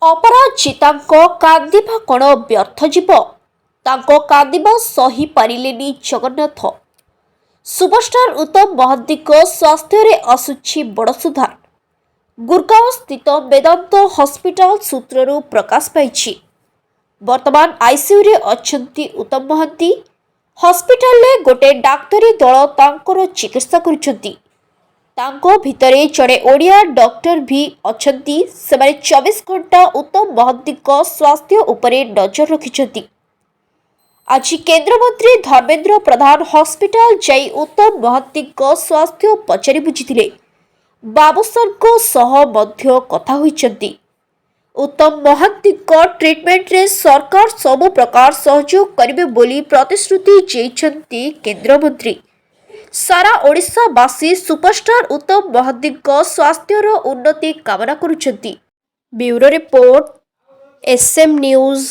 ଅପରାଜିତାଙ୍କ କାନ୍ଦିବା କ'ଣ ବ୍ୟର୍ଥ ଯିବ? ତାଙ୍କ କାନ୍ଦିବା ସହି ପାରିଲେନି ଜଗନ୍ନାଥ। ସୁପରଷ୍ଟାର ଉତ୍ତମ ମହାନ୍ତିଙ୍କ ସ୍ୱାସ୍ଥ୍ୟରେ ଆସୁଛି ବଡ଼ ସୁଧାର। ଗୁରଗାଁଓ ସ୍ଥିତ ବେଦାନ୍ତ ହସ୍ପିଟାଲ ସୂତ୍ରରୁ ପ୍ରକାଶ ପାଇଛି। ବର୍ତ୍ତମାନ ଆଇସିୟୁରେ ଅଛନ୍ତି ଉତ୍ତମ ମହାନ୍ତି। ହସ୍ପିଟାଲରେ ଗୋଟେ ଡାକ୍ତରୀ ଦଳ ତାଙ୍କର ଚିକିତ୍ସା କରୁଛନ୍ତି। ତାଙ୍କ ଭିତରେ ଜଣେ ଓଡ଼ିଆ ଡକ୍ଟର ବି ଅଛନ୍ତି। ସେମାନେ 24 ଘଣ୍ଟା ଉତ୍ତମ ମହାନ୍ତିଙ୍କ ସ୍ୱାସ୍ଥ୍ୟ ଉପରେ ନଜର ରଖିଛନ୍ତି। ଆଜି କେନ୍ଦ୍ରମନ୍ତ୍ରୀ ଧର୍ମେନ୍ଦ୍ର ପ୍ରଧାନ ହସ୍ପିଟାଲ ଯାଇ ଉତ୍ତମ ମହାନ୍ତିଙ୍କ ସ୍ୱାସ୍ଥ୍ୟ ପଚାରି ବୁଝିଥିଲେ। ବାବୁସାନଙ୍କ ସହ ମଧ୍ୟ କଥା ହୋଇଛନ୍ତି। ଉତ୍ତମ ମହାନ୍ତିଙ୍କ ଟ୍ରିଟମେଣ୍ଟରେ ସରକାର ସବୁ ପ୍ରକାର ସହଯୋଗ କରିବେ ବୋଲି ପ୍ରତିଶ୍ରୁତି ଦେଇଛନ୍ତି କେନ୍ଦ୍ରମନ୍ତ୍ରୀ। ସାରା ଓଡ଼ିଶାବାସୀ ସୁପରଷ୍ଟାର ଉତ୍ତମ ମହାନ୍ତିଙ୍କ ସ୍ୱାସ୍ଥ୍ୟର ଉନ୍ନତି କାମନା କରୁଛନ୍ତି। Bureau report, SM news.